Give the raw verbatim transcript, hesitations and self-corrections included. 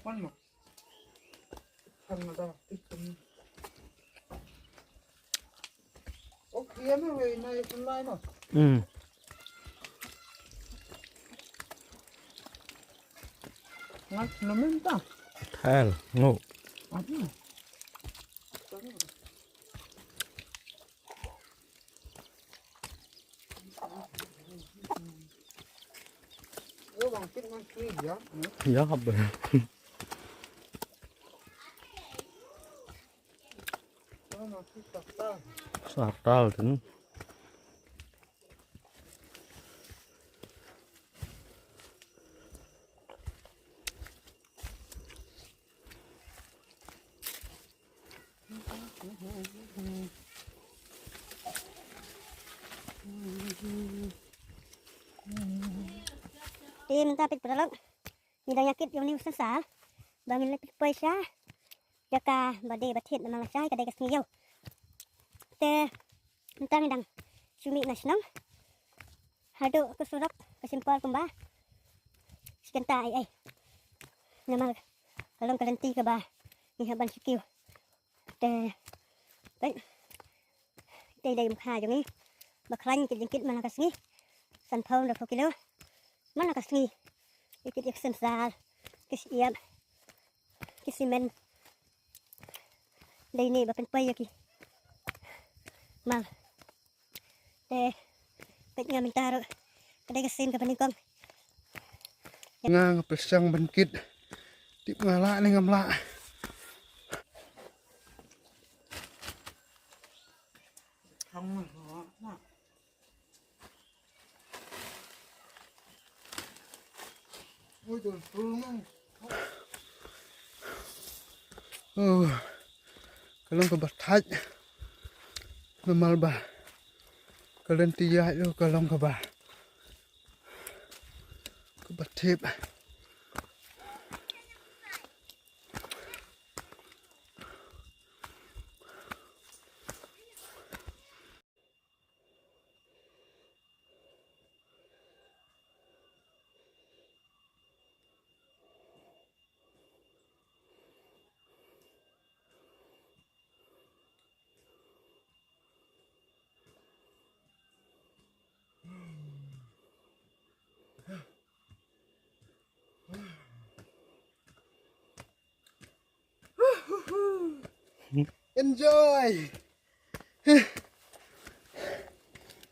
One more. One more, da. Tik kum. Okay, ano, wei, na, yung line, no? Hmm. Ngat naman ta. Thal, ngo. Ano? Yo, bang kit ngan kit ya. Ya, apa? Satal tu. Te mynta peit paralok, ngi dang ïa kit ïa une u satal ba ngin leit poi sha ïa kaba dei ba thied namar lashai ka dei ka sngi ïew. Te mynta ngi dang shu mih na shnong haduh ka surok ka shim por kumba shi kynta ei ei. Namar ka long ka lynti kaba ngi hap ban shu kiew. Te peit, te dei mkha jong ngi ba khlaiñ ki jingkit man la ka sngi. Sanphew hynriewphew kilo man la ka sngi. Ki kit ïa ki synsar, ki shyiap, ki simen. Dei ne ba pynpoi ïa ki mal. Te peit nga mynta ruh ka dei ka sien kaba nyngkong. Nga nga pyrshang ban kit. Tip nga lah ne ngam lah. Oh, ka long kaba thait. Namar ba ka lynti ïaid ruh ka long kaba, kaba thip. Enjoy.